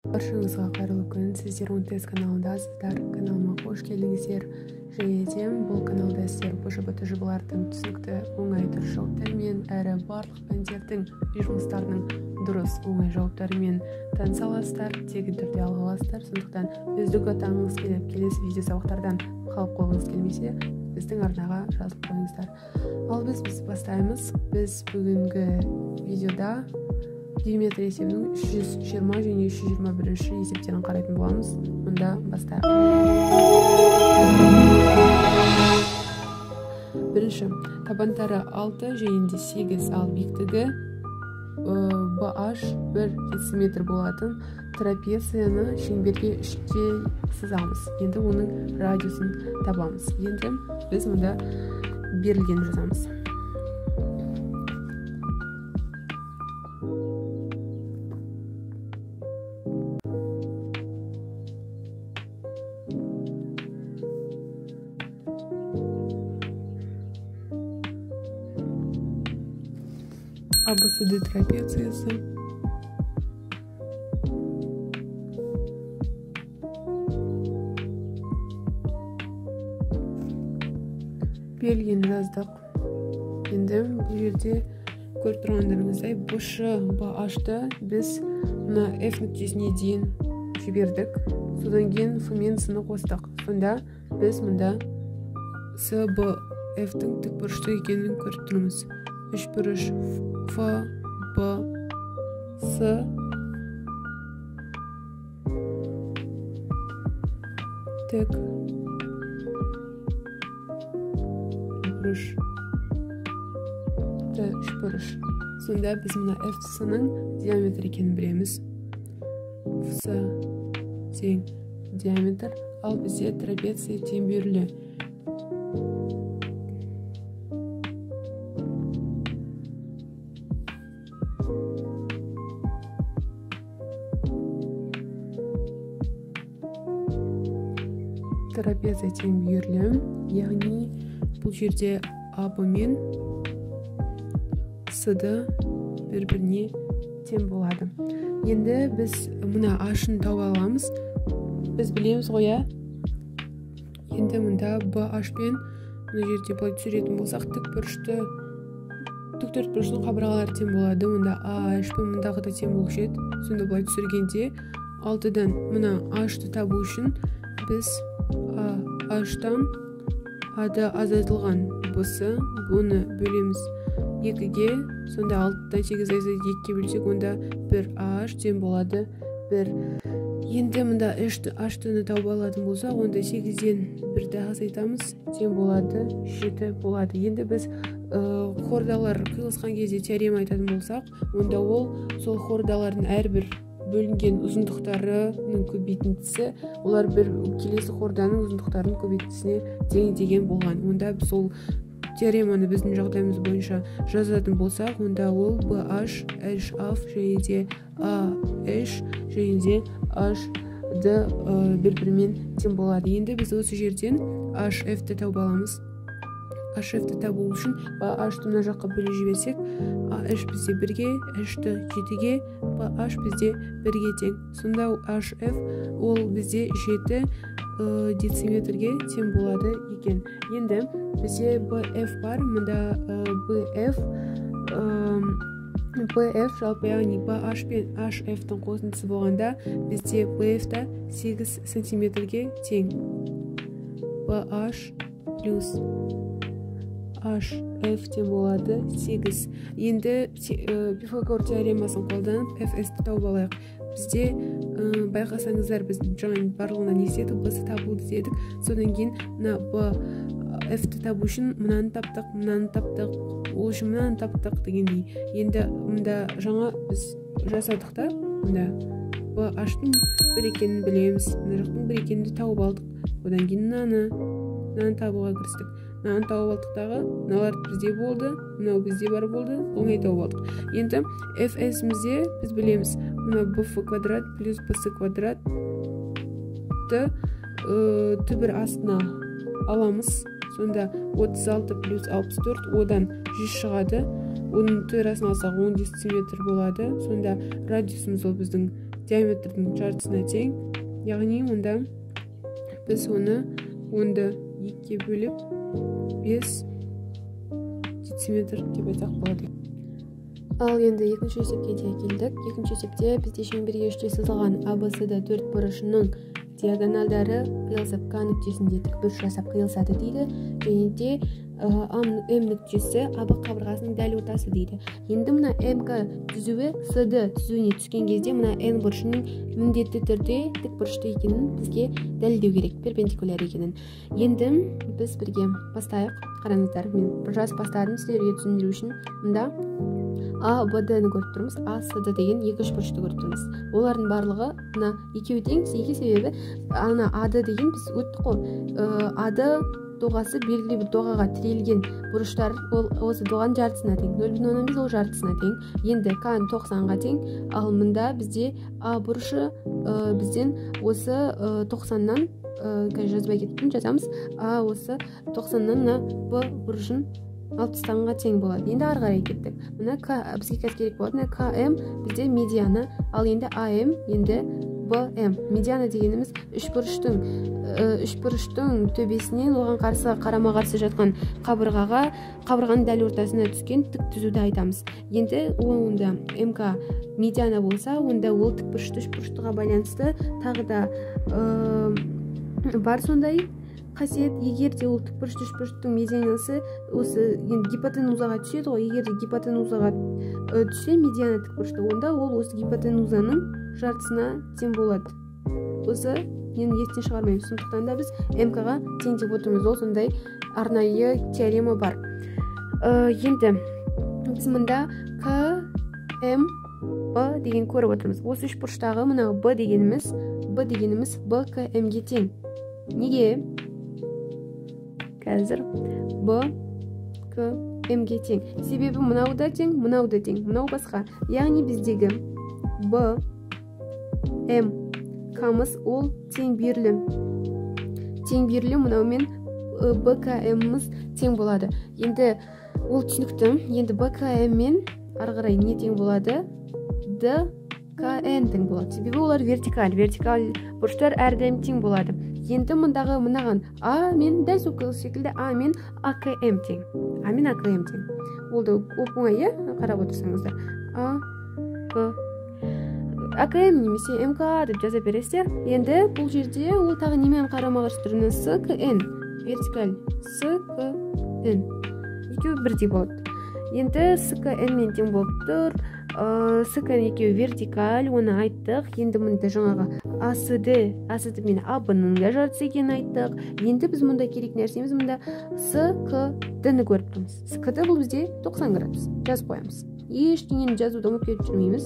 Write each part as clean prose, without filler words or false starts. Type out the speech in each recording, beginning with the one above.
Баршаңызға қайырлы күн. Сіздер 10 Тест каналындасыздар. Каналыма қош келдіңіздер. Және де бұл каналда сіздер БЖБ, ТЖБ-лардың түсінікті, оңай, дұрыс жауаптарымен, әрі барлық пәндердің үй жұмыстарының дұрыс, оңай жауаптарымен таныса аласыздар, тегін түрде ала аласыздар. Сондықтан үздік атанғыңыз келіп, келесі видео сабақтардан қалып қойғыңыз келмесе, біздің арнаға жазылып қойыңыздар. Ал біз бастаймыз. Біз бүгінгі видеода геометрия есебінің 320 және 321 есептерін қарайтын боламыз. Онда бастайық. Бірінші, табандары 6 және де 8, ал биіктігі BH 1 дециметр болатын трапецияны шеңберге 3-ке сызамыз. Енді оның радиусын табамыз. Енді біз мұнда берілген жазамыз. ABCD трапециясы. Берілген жаздық. Енді бұл жерде көріп тұрғандарыңыздай, BŞ, BH-ты біз мына F нүктесіне дейін жібердік. Содан кейін F мен S-ны қостық. Сонда біз мұнда SBF-тің тікбұрышты екенін көріп тұрмыз. Үшбұрыш F, B, S, тік бұрыш, үшбұрыш. Сонда біз мына FC-ның диаметр екенін білеміз. FC тең диаметр, ал бізде трапеция тең бүйірлі. Трапеция тең бүйірлі, яғни бұл жерде АБ мен СД бір-біріне тең болады. Енді біз мына H-ын тауып аламыз. Біз білеміз ғой, ә? Енді мұнда BH пен мына жерде былай түсіретін болсақ, тік төрт бұрыштың қабырғалары тең болады. Онда AH пен мұндағы да тең болушы еді. Сонда былай түсіргенде 6-дан мына H-ты табу үшін біз AH-тан АД азайтылған BC, бұны бөлеміз 2-ге, сонда 6-дан 8 азайтып 2-ге бөлсек, онда 1 AH тең болады 1. Енді мында H-тыны тауып алатын болсақ, онда 8-ден 1-ді азайтамыз, тең болады 7 болады. Енді біз хордалар қиылысқан кезде теорема айтатын болсақ, онда ол сол хордалардың әрбір бөлінген ұзындықтарының көбейтіндісі, олар бір келесі хорданың ұзындықтарының көбейтіндісіне тең деген болған. Онда сол теореманы біздің жағдайымыз бойынша жазатын болсақ, онда ол BH, HF және де AH және де HD бір-бірімен тең болады. Енді біз осы жерден HF-ті тауып аламыз. HF-ті табу үшін BH-ты мына жаққа бөліп жіберсек, AH бізде 1-ге, H-ты 7-ге, BH бізде 1-ге тең. Сонда HF ол бізде 7 дециметрге тең болады екен. Енді бізде BF бар, мұнда BF жалпы, яғни BH пен HF-тің қосындысы болғанда бізде BF-та 8 сантиметрге тең. BH плюс HF тең болады 8. Енді Пифагор теоремасын қолданып FS-ті тауып алайық. Бізде байқасаңыздар, біз жаңа барлығынан не істедік? BC табылды дедік. Содан кейін мына BF-ті табу үшін мынаны таптық, мынаны таптық, ол үшін мынаны таптық дегендей. Енді мында жаңа біз жасадық та, мында BH-тың 1 екенін білеміз, мына жақтың 1 екенін тауып алдық. Одан кейін мынаны табуға кірістік. Мынаны тауып алдық тағы, мыналар бізде болды, мынау бізде бар болды, оңай тауып алдық. Енді FS-мізде біз білеміз, мына BF квадрат плюс BC квадратты түбір астына аламыз. Сонда 36 плюс 64, одан 100 шығады. Оның түбір астына алсақ 10 дециметр болады. Сонда радиусымыз ол біздің диаметрдің жартысына тең. Яғни онда біз оны 10-ды 2-ге бөліп 5 дециметр деп айтсақ болады. Ал енді екінші есепке де келдік. Екінші есепте бізде шеңберге үште сызылған ABCD төрт бұрышының диагональдары қиылысып К нүктесінде тікбұрыш жасап қиылысады дейді. Және де М нүктесі АБ қабырғасының дәл ортасы дейді. Енді мына МК түзуі СД түзуіне түскен кезде мына Н бұрышының міндетті түрде тікбұрышты екенін бізге дәлелдеу керек, перпендикуляр екенін. Енді біз бірге бастайық. Қараңыздар, мен жазып бастадым сіздерге түсіндіру үшін. Мында А, Б, Д-ні көріп тұрмыз, А, С, Д деген екі үшбұрышты көріп тұрмыз. Олардың барлығы мына екеуі тең, неге? Себебі ана АД деген біз өттік қой. АД доғасы белгілі бір доғаға тірелген бұрыштар, ол осы доғаның жартысына тең. 0,5 ол жартысына тең. Енді К 90-ға тең, ал мында бізде А бұрышы бізден осы 90-нан, қазір жазбай кеттім, жазамыз. А осы 90-нан мына Б бұрышын алып тастағанға тең болады. Енді ары қарай кеттік. Мына К бізге қазір керек болады. Мына КМ бізде медиана, ал енді АМ, енді БМ. Медиана дегеніміз үшбұрыштың төбесінен оған қарсы қарама-қарсы жатқан қабырғаға, қабырғаның дәл ортасына түскен тік түзуді айтамыз. Енді онда МК медиана болса, онда ол тікбұрышты үшбұрыштыға байланысты тағы да бар сондай қасиет. Егер де ол тікбұрышты үшбұрыштың медианасы осы енді гипотенузаға түседі ғой, егер де гипотенузаға түссе медиана тікбұрышты, онда ол осы гипотенузаның жартысына тең болады. Осы нені естен шығармаймыз. Сондықтан да біз МК-ға тең деп отырмыз. Ол сондай арнайы теорема бар. Енді біз мында К, М, Б деген көріп отырмыз. Осы үшбұрыштағы мына Б дегеніміз, Б дегеніміз Б К М-ге тең. Неге? Қазір Б К М-ге тең. Себебі мынау да тең, мынау да тең, мынау басқа. Яғни біздегі Б М К-мыз ол тең бүйірлі. Тең бүйірлі мынаумен Б К М-мыз тең болады. Енді ол түсінікті. Енді Б К М мен ары қарай не тең болады? Д К Н тең болады. Себебі олар вертикаль. Вертикаль бұрыштар әрдайым тең болады. Енді мындағы мынаған А мен дәл сол секілді А мен АКМ тең. А мен АКМ тең. Ол да оп-оңай, иә? Қарап отырсаңыздар. А К АКМ немесе МК деп жаза бересіздер. Енді бұл жерде ол тағы немен қарама-қарсы тұр? Мына С К Н вертикаль С К Н екеуі бірдей болады. Енді С К Н мен тең болып тұр. С К Н екеуі вертикаль, оны айттық. Енді мында жаңағы АСД, АСД мен АБ-ның да жартысы екенін айттық. Енді біз мұнда керек нәрсеміз мында С К Д-ні көріп тұрмыз. С К Д бұл бізде 90 градус. Жазып қоямыз. Ештеңені жазуды ұмытып кетіп жүрмейміз.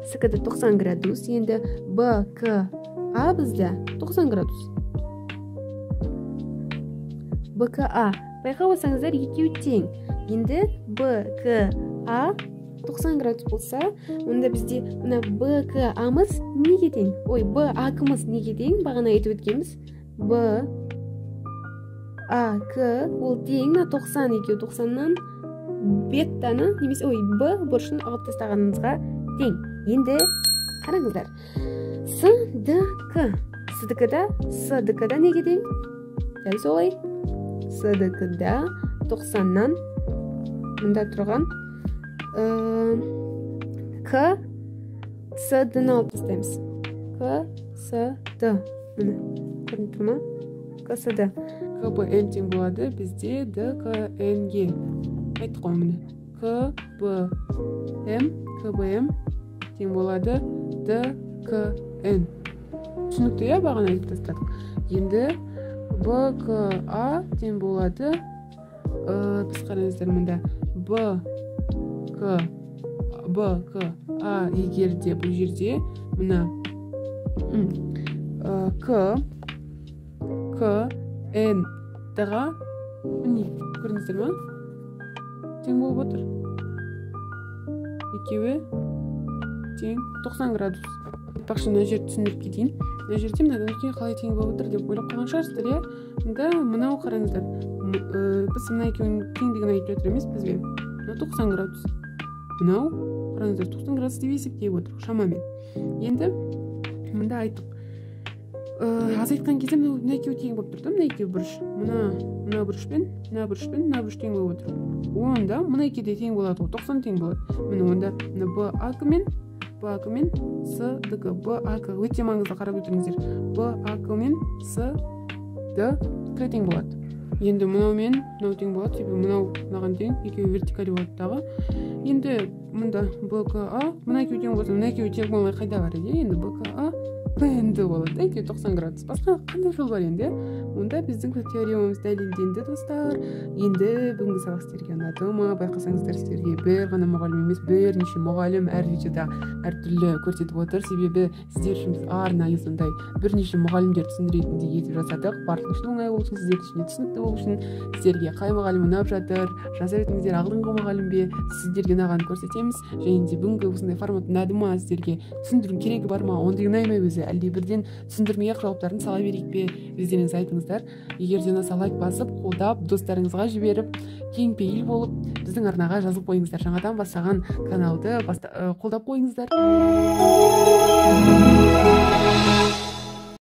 С К Д 90 градус. Енді Б К А бізде 90 градус. Б К А. Байқап отырсаңыздар, екеуі тең. Енді Б К А 90 градус болса, онда бізде мына Б К А-мыз неге тең? Ой, Б А К-мыз неге тең? Бағана айтып өткенбіз. Б А К ол тең мына 90, екеуі 90-нан беттаны немесе ой Б бұрышын алып тастағанымызға тең. Енді қараңыздар. С Д К. С Д К-да, С Д К-да неге тең? Дәл солай. С Д К-да 90-нан мында тұрған К С Д-ні алып тастаймыз. К С Д. Міне, көрініп тұр ма? К С Д. К Б М тең болады бізде Д К Н Г. Айттық қой міне. К Б М, К Б М тең болады Д К Н. Түсінікті, иә, бағана айтып тастадық. Енді Б К А тең болады. Біз қараңыздар мында Б К Б К А егер де бұл жерде мына К К Н Д-ға міне көрдіңіздер ма? Тең болып отыр. Екеуі тең 90 градус. Айтпақшы, мына жерді түсіндіріп кетейін. Мына жерде мынадан үлкен қалай тең болып отыр деп ойлап қалған шығарсыздар, иә? Мында мынау қараңыздар. Біз мына екеуінің теңдігін айтып жатыр емеспіз бе? Мынау 90 градус. Мынау Қараңыздар, 90 градус деп есептеп отырмық шамамен. Енді мында айттық. Азайтқан кезде мына екеуі тең болып тұр да, мына екеуі бұрыш. Мына бұрышпен, мына бұрышпен, мына бұрыш тең болып отыр. Онда мына екеуі де тең болады ғой, 90 тең болады. Міне онда мына БАК мен БАК мен СДК, БАК өте маңызды, қарап өтіңіздер. БАК мен СДК тең болады. Енді мынау мен мынау тең болады, себебі мынау мынаған тең, екеуі вертикаль болады дағы. Енді мында БКА, мына екеуі тең болса, мына екеуі тең болмай қайда барады? Енді БКА КНД болады, екеуі 90 градус. Басқа қандай жол бар енді? Онда біздің теоремамыз дәлелденді, достар. Енді бүгінгі сабақ сіздерге ұнады ма? Байқасаңыздар, сіздерге бір ғана мұғалім емес, бірнеше мұғалім әр видеода әртүрлі көрсетіп отыр. Себебі сіздер үшін біз арнайы сондай бірнеше мұғалімдер түсіндіретіндей етіп жасадық. Барлығы үшін оңай болсын, сіздер үшін түсінікті болу үшін. Сіздерге қай мұғалім ұнап жатыр, жаза өтіңіздер, алдыңғы мұғалім бе, сіздерге ұнағанын көрсетеміз. Және де бүгінгі осындай формат ұнады ма, сіздерге түсіндірудің керегі бар ма, ондай ұнай ма өзі, әлде бірден түсіндірмей ақ жауаптарын сала берейік пе, өздеріңіз айтыңыздар. Егер де ұнаса, лайк басып, қолдап, достарыңызға жіберіп, кеңпейіл болып біздің арнаға жазылып қойыңыздар. Жаңадан бастаған каналды қолдап қойыңыздар.